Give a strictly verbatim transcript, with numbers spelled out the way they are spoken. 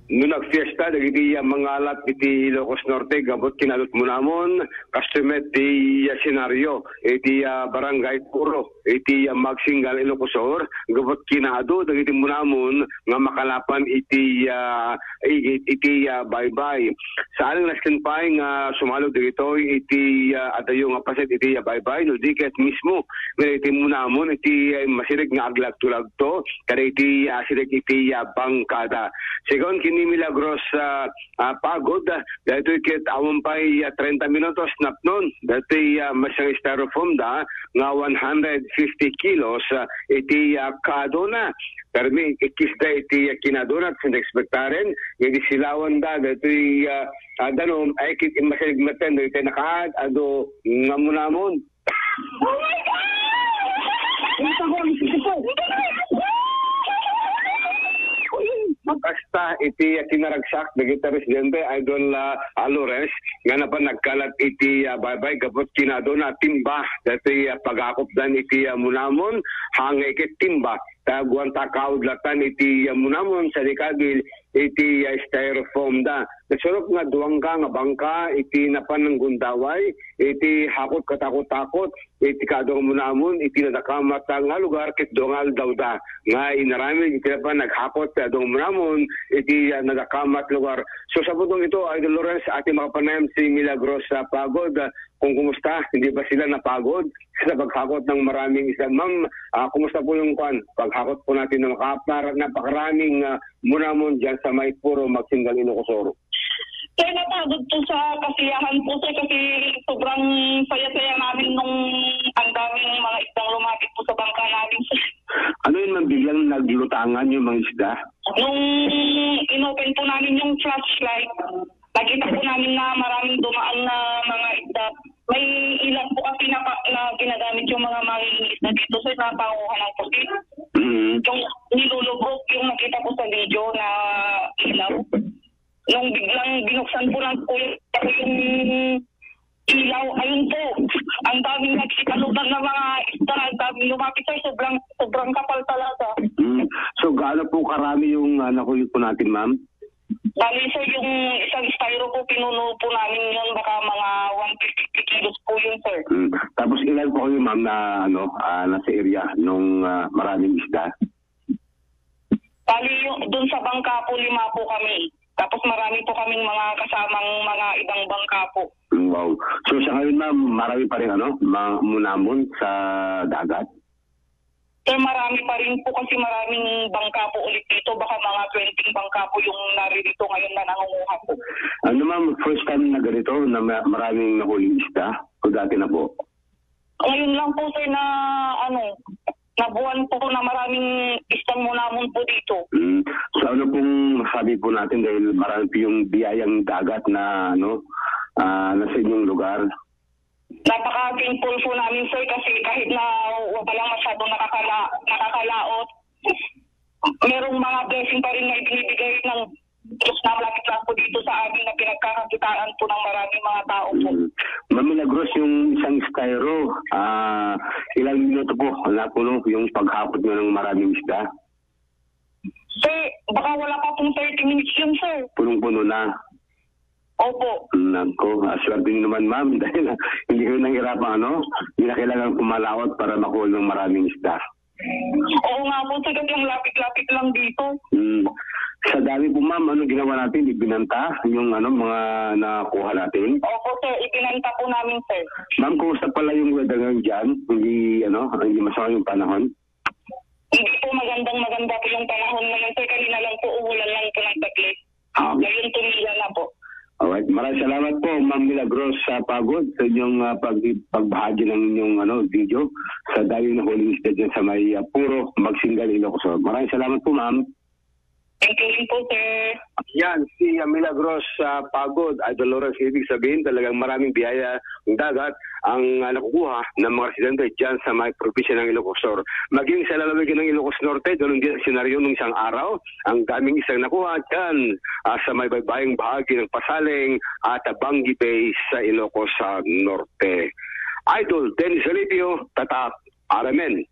No nagfiesta dagiti, ah, mangalap iti Ilocos Norte gapu ken adu ti munamon, kastoy met ti, ah, senaryo iti, ah, Barangay Puro iti, ah, Magsingal, Ilocos Sur, gapu ken adu dagiti munamon nga makalapan iti, ah, iti, iti, ah, baybay. Saan nga nasken pay nga sumalo dagitoy iti, ah, adayo nga paset iti, ah, baybay, no di ket mismo nga iti munamon iti, ah, masirig nga aglagto-lagto kadagiti, ah, sirig iti, ah, bangkada. Segun ken ni Milagros, ah, ah, Pagod, ah, daytoy ket awan pay, ah, treinta minutos napnon. Daytoy, ah, maysa nga styrofoam da nga one hundred fifty kilos, ah, iti, ah, kaaduna. Permi ikkisda iti, ah, kinaaduna, ket inekspektaren nga idi silawanda daytoy, ah, ah, danum, ay ket immasideg metten daytoy nakaad-adu nga munamon. Oh my God! Kita ko, ito po. Kasta iti, ah, kinaragsak dagiti residente, Idol, ah, ah, Lawrence, nga napan nagkalat iti, ah, baybay gapu ket kinaduna timba daytoy, ah, paghakopdan iti, ah, munamon, haan nga iket timba ta awan ta kaudlatan iti, ah, munamon, sadikagil iti, ah, styrofoam da. Nasurok nga duangka nga bangka iti napan nanggundaway iti hakot katakot-takot iti kaadu nga munamon iti nadakamat nga lugar ket dua nga aldaw da nga inaramid iti napan naghakot ti adu nga munamon iti, ah, nadakamat lugar. So, sa pudong ito, Idol Lawrence, ating makapanayam si Milagros, ah, Pagod. Ah, kung kumusta, hindi ba sila napagod sa paghakot ng maraming isda? Ma'am, ah, kumusta po yung kwan? Paghakot po natin ng makapar-, napakaraming, ah, munamon dyan sa may Puro, Magsingal, Ilocos Sur. Sir, napagod po sa kasiyahan po, sir, kasi sobrang saya-saya namin nung ang daming mga isdang lumapit po sa bangka namin, sir. Ano yun, ma'am? Biglang naglutangan yung mga isda? Nung inopen po namin yung flashlight, nakita po namin na maraming dumaan na mga isda. May ilan po kasi na, pa- na ginagamit yung mga mangingisda dito, sir, na panguha ng pusit. Mm. Yung nilulubog, yung nakita ko sa video na ilaw. Nung biglang binuksan ko lang po yung, yung ilaw, ayun po, ang daming nagkikalutan na mga isda, ang daming lumapit, sir, sobrang, sobrang kapal talaga. Mm. So, gaano po karami yung, ah, nahuli po natin, ma'am? Bali, sir, yung isang styro po, pinuno po namin yun, baka mga one fifty kilos po yun, sir. Mm. Tapos ilan po kayo, ma'am, na, ano, ah, nasa area nung, ah, maraming isda? Bali, yung, dun sa bangka po, lima po kami. Tapos marami po kaming mga kasamang mga ibang bangka po. Mm, wow. So, sa ngayon, ma'am, marami pa rin, ano, ma-, munamon sa dagat? Sir, marami pa rin po kasi maraming bangka po ulit dito. Baka mga twenty bangka po yung naririto ngayon na nangunguha po. Ano, ma'am, first time na ganito na ma-, maraming nahuling isda? O dati na po? Ngayon lang po, sir, na ano, na buwan po na maraming isdang munamon po dito. Mm. So, ano pong masabi po natin dahil marami po yung biyayang dagat na, ano, ah, nasa inyong lugar? Napaka-thankful po namin, sir, kasi kahit na wala masyadong nakakala-, nakakalaot, merong mga blessing pa rin na ibinibigay ng Diyos na malapit lang po dito sa amin na pinagkakakitaan po ng maraming mga tao po. Mm. Ma'am Milagros, yung isang styro, ah, ilang minuto po napuno yung paghakot nyo ng maraming isda? Sir, baka wala pa pong thirty minutes yun, sir. Punong-puno na. Opo. Nako, ah, swerte niyo naman, ma'am, dahil hindi kayo nahihirapan, ano? Hindi na kailangan pumalaot para makuha ng maraming isda. Oo nga po, sir, kasi ang lapit-lapit lang dito. Hmm. Sa dami po, ma'am, ano ginawa natin? Ibinanta yung, ano, mga nakuha natin? Opo, sir, ibinanta po namin, sir. Ma'am, kumusta pala yung weather ngayon dyan? Hindi, ano, hindi masama yung panahon? Hindi po magandang maganda po yung panahon ngayon, sir. Kanina lang po, umulan lang po ng saglit. Ah. Ngayon, tumila na po. Alright. Maraming salamat po, Ma'am Milagros, sa Pagod, sa inyong, ah, pag-, pagbahagi ng inyong, ano, video sa dayo na huling isda dyan sa may, ah, Puro, Magsingal, Ilocos Sur. Maraming salamat po, ma'am. Thank you rin po, sir. Yan, si, ah, Milagros, ah, Pagod, Idol Lawrence, ibig sabihin talagang maraming biyaya ng dagat ang, ah, nakukuha ng mga residente dyan sa may probinsya ng Ilocos Sur. Maging sa lalawigan ng Ilocos Norte, ganun din ang senaryo nung isang araw. Ang daming isdang nakuha dyan, ah, sa may baybaying bahagi ng Pasaleng at Banggi Bay sa Ilocos sa Norte. Idol Dennis Alipio, Tatak, R M N.